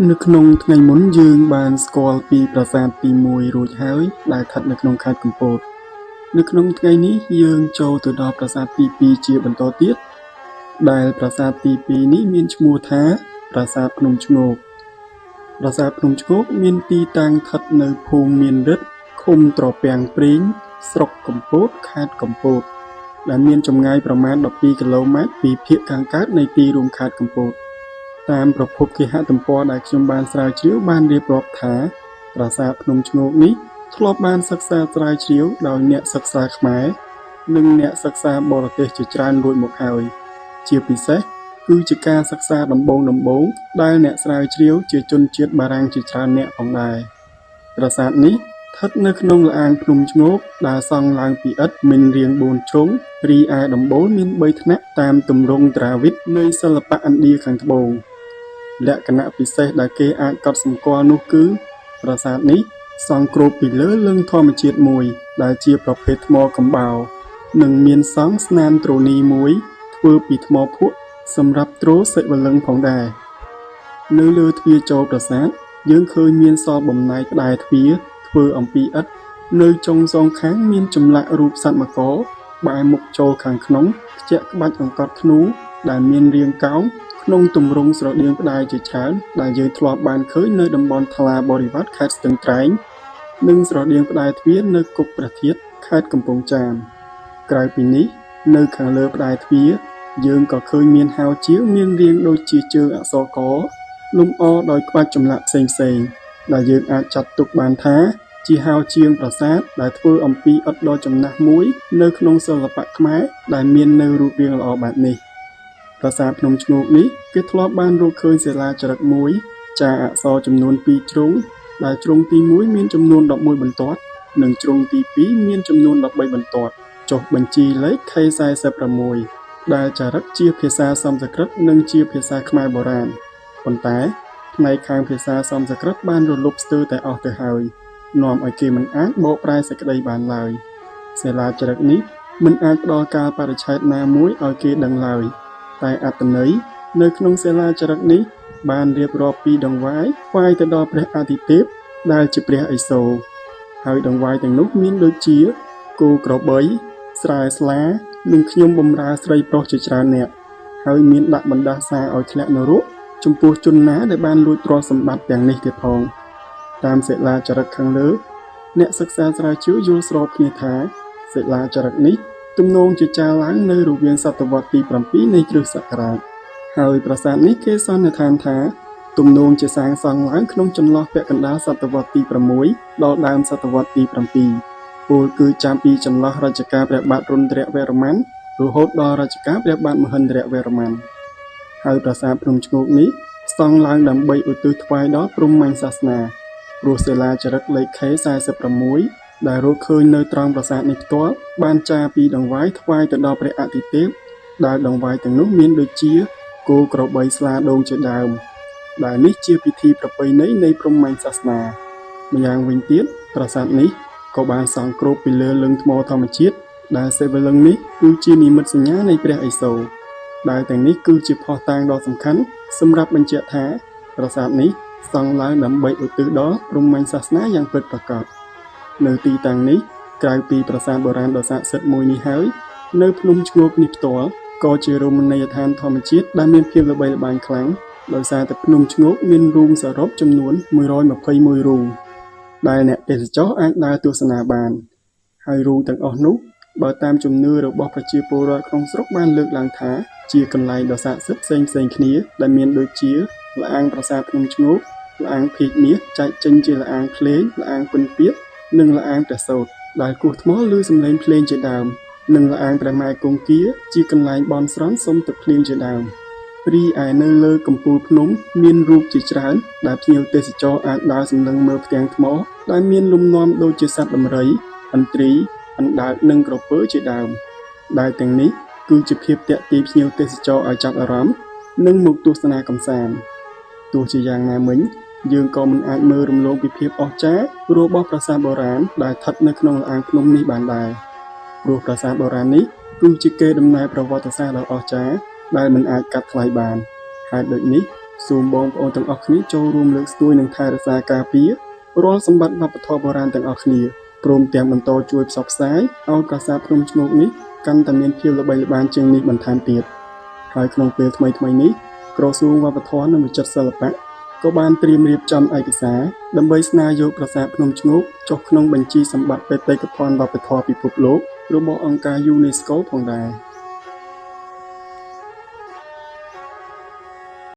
នៅក្នុងថ្ងៃមុនយើងបានស្គាល់ពីប្រាសាទទី1រួចហើយដែលស្ថិតនៅក្នុងខេត្តកំពតនៅក្នុងថ្ងៃនេះយើងចូលទៅដល់ប្រាសាទទី2ជាបន្តទៀតដែលប្រាសាទទី2នេះមានឈ្មោះថាប្រាសាទភ្នំឈ្ងោកប្រាសាទភ្នំឈ្ងោកមានទីតាំងស្ថិតនៅភូមិមានរិទ្ធឃុំត្រពាំងព្រីងស្រុកកំពតខេត្តកំពតដែលមានចម្ងាយប្រមាណ12គីឡូម៉ែត្រពីភាគខាងកើតនៃទីរួមខេត្តកំពតតាមប្រភពគេហទំព័រដែលខ្ញុំបានស្រាវជ្រាវបានរៀបរាប់ថាប្រាសាទភ្នំឈ្ងោកនេះធ្លាប់បានសិក្សាស្រាវជ្រាវដោយអ្នកសិក្សាខ្មែរនិងអ្នកសិក្សាបរទេសជាច្រើនរួចមកហើយជាពិសេសគឺជាការសិក្សាដំបូងៗដែលអ្នកស្រាវជ្រាវជាជនជាតិបារាំងជាច្រើនអ្នកផងដែរប្រាសាទនេះស្ថិតនៅក្នុងល្អាងភ្នំឈ្ងោកដែលសង់ឡើងពីឥដ្ឋមានរាង4ជ្រុងរីឯដំបូលមាន3ថ្នាក់តាមទម្រង់ទ្រាវិតនៃសិល្បៈឥណ្ឌាខាងត្បូងលក្ខណៈពិសេសដែលគេអាចកត់សម្គាល់នោះគឺប្រាសាទនេះសង់គ្របពីលើលឹងធម្មជាតិមួយដែលជាប្រភេទថ្មកំបោរនិងមានសង់ស្នាមត្រូនីមួយធ្វើពីថ្មភក់សម្រាប់ទ្រសិវលិង្គផងដែរនៅលើទ្វារចូលប្រាសាទយើងឃើញមានសល់បំណែកផ្តែរទ្វារធ្វើអំពីឥដ្ឋនៅចុងសងខាងមានចម្លាក់រូបសត្វមករបែរមុខចូលខាងក្នុងខ្ជាក់ក្បាច់អង្កត់ធ្នូដែលមានរាងកោងក្នុងទម្រង់ស្រដៀងផ្តែរជាច្រើនដែលយើងធ្លាប់បានឃើញនៅតំបន់ថ្លាបរិវត្តខេត្តស្ទឹងត្រែងនិងស្រដៀងផ្តែរទ្វារនៅគុកព្រះធាតុខេត្តកំពង់ចាមក្រៅពីនេះនៅខាងលើផ្តែរទ្វារយើងក៏ឃើញមានហោជាងមានរាងដូចជាជើងអក្សរកលម្អដោយក្បាច់ចម្លាក់ផ្សេងៗដែលយើងអាចចាត់ទុកបានថាជាហោជាងប្រាសាទដែលធ្វើអំពីឥដ្ឋដ៏ចំណាស់មួយនៅក្នុងសិល្បៈខ្មែរដែលមាននៅរូបរាងល្អបែបនេះប្រាសាទភ្នំឈ្ងោកនេះគេធ្លាប់បានរកឃើញសិលាចារឹកមួយចារអក្សរចំនួន2ជ្រុងដែលជ្រុងទី1មានចំនួន11បន្ទាត់និងជ្រុងទី2មានចំនួន13បន្ទាត់ចុះបញ្ជីលេខ K46 ដែលចារឹកជាភាសាសំស្ក្រឹតនិងជាភាសាខ្មែរបុរាណប៉ុន្តែផ្នែកខាងភាសាសំស្ក្រឹតបានរលុបស្ទើរតែអស់ទៅហើយនាំឲ្យគេមិនអាចបកប្រែសេចក្តីបានឡើយសិលាចារឹកនេះមិនអាចផ្ដល់កាលបរិច្ឆេទណាមួយឲ្យគេដឹងឡើយតែអត្ថន័យនៅក្នុងសិលាចារឹកនេះបានរៀបរាប់ពីដង្វាយថ្វាយទៅដល់ព្រះអាទិទេពដែលជាព្រះឥសូរហើយដង្វាយទាំងនោះមានដូចជាគោក្របីស្រែស្លានិងខ្ញុំបម្រើស្រីប្រុសជាច្រើនអ្នកហើយមានដាក់បណ្ដាសាឲ្យធ្លាក់នរកចំពោះជនណាដែលបានលួចទ្រព្យសម្បត្តិទាំងនេះទៀតផងតាមសិលាចារឹកខាងលើអ្នកសិក្សាស្រាវជ្រាវយល់ស្របគ្នាថាសិលាចារឹកនេះទំនងជាចារឡើងនៅរវាងសតវត្សទី7នៃគ្រិស្តសករាជហើយប្រាសាទនេះគេសន្និដ្ឋានថាទំនងជាសាងសង់ឡើងក្នុងចន្លោះពាក់កណ្ដាលសតវត្សទី6ដល់ដើមសតវត្សទី7ពោលគឺចាំពីចន្លោះរជ្ជកាលព្រះបាទរុន្ទ្រវរ្ម័នរហូតដល់រជ្ជកាលព្រះបាទមហិន្ទ្រវរ្ម័នហើយប្រាសាទភ្នំឈ្ងោកនេះសង់ឡើងដើម្បីឧទ្ទិសថ្វាយដល់ព្រហ្មញ្ញសាសនាព្រោះសិលាចារឹកលេខ K46 ដែលរកឃើញនៅត្រង់ប្រាសាទនេះផ្ទាល់បានចារពីដង្វាយថ្វាយទៅដល់ព្រះអាទិទេពដែលដង្វាយទាំងនោះមានដូចជាគោក្របីស្លាដូងជាដើមដែលនេះជាពិធីប្រពៃណីនៃព្រហ្មញ្ញសាសនាម្យ៉ាងវិញទៀតប្រាសាទនេះក៏បានសង់គ្របពីលើលឹងថ្មធម្មជាតិដែលសិវលិង្គនេះគឺជានិមិត្តសញ្ញានៃព្រះឥសូរដែលទាំងនេះគឺជាភស្តុតាងដ៏សំខាន់សម្រាប់បញ្ជាក់ថាប្រាសាទនេះសង់ឡើងដើម្បីឧទ្ទិសដល់ព្រហ្មញ្ញសាសនាយ៉ាងពិតប្រាកដនៅទីតាំងនេះក្រៅពីប្រាសាទបុរាណដ៏ស័ក្តិសិទ្ធិមួយនេះហើយនៅភ្នំឈ្ងោកនេះផ្ទាល់ក៏ជារមណីយដ្ឋានធម្មជាតិដែលមានភាពល្បីល្បាញខ្លាំងដោយសារតែភ្នំឈ្ងោកមានរូងសរុបចំនួន121រូងដែលអ្នកទេសចរអាចដើរទស្សនាបានហើយរូងទាំងអស់នោះបើតាមជំនឿរបស់ប្រជាពលរដ្ឋក្នុងស្រុកបានលើកឡើងថាជាកន្លែងដ៏ស័ក្តិសិទ្ធិផ្សេងៗគ្នាដែលមានដូចជាល្អាងប្រាសាទភ្នំឈ្ងោកល្អាងភៀកមាសចែកចេញជាល្អាងភ្លេងល្អាងពិណពាទ្យនិងល្អាងព្រះសូត្រដែលគោះថ្មឬសំឡេងភ្លេងជាដើមនិងល្អាងព្រះម៉ែគង្គាជាកន្លែងបន់ស្រន់សុំទឹកភ្លៀងជាដើមរីឯនៅលើកំពូលភ្នំមានរូបជាច្រើនដែលភ្ញៀវទេសចរអាចដើរសម្លឹងមើលផ្ទាំងថ្មដែលមានលំនាំដូចជាសត្វដំរីឥន្ទ្រីអណ្ដើកនិងក្រពើជាដើមដែលទាំងនេះគឺជាភាពទាក់ទាញភ្ញៀវទេសចរឲ្យចាប់អារម្មណ៍និងមកទស្សនាកម្សាន្តទោះជាយ៉ាងណាមិញយើងក៏មិនអាចមើលរំលងពីភាពអស្ចារ្យរបស់ប្រាសាទបុរាណដែលស្ថិតនៅក្នុងល្អាងភ្នំនេះបានដែរព្រោះប្រាសាទបុរាណនេះគឺជាកេរដំណែលប្រវត្តិសាស្ត្រដ៏អស្ចារ្យដែលមិនអាចកាត់ថ្លៃបានហេតុដូចនេះ សូមបងប្អូនទាំងអស់គ្នាចូលរួមលើកស្ទួយនិងថែរក្សាការពាររាល់សម្បត្តិវប្បធម៌បុរាណទាំងអស់គ្នាព្រមទាំងបន្តជួយផ្សព្វផ្សាយឲ្យប្រាសាទភ្នំឈ្ងោកនេះកាន់តែមានភាពល្បីល្បាញជាងនេះបន្ថែមទៀតហើយក្នុងពេលថ្មីៗនេះក្រសួងវប្បធម៌និងវិចិត្រសិល្បៈក៏បានត្រៀមរៀបចំឯកសារដើម្បីស្នើយកប្រាសាទភ្នំឈ្ងោកចុះក្នុងបញ្ជីសម្បត្តិបេតិកភណ្ឌវប្បធម៌ពិភពលោករបស់អង្គការ UNESCO ផងដែរ។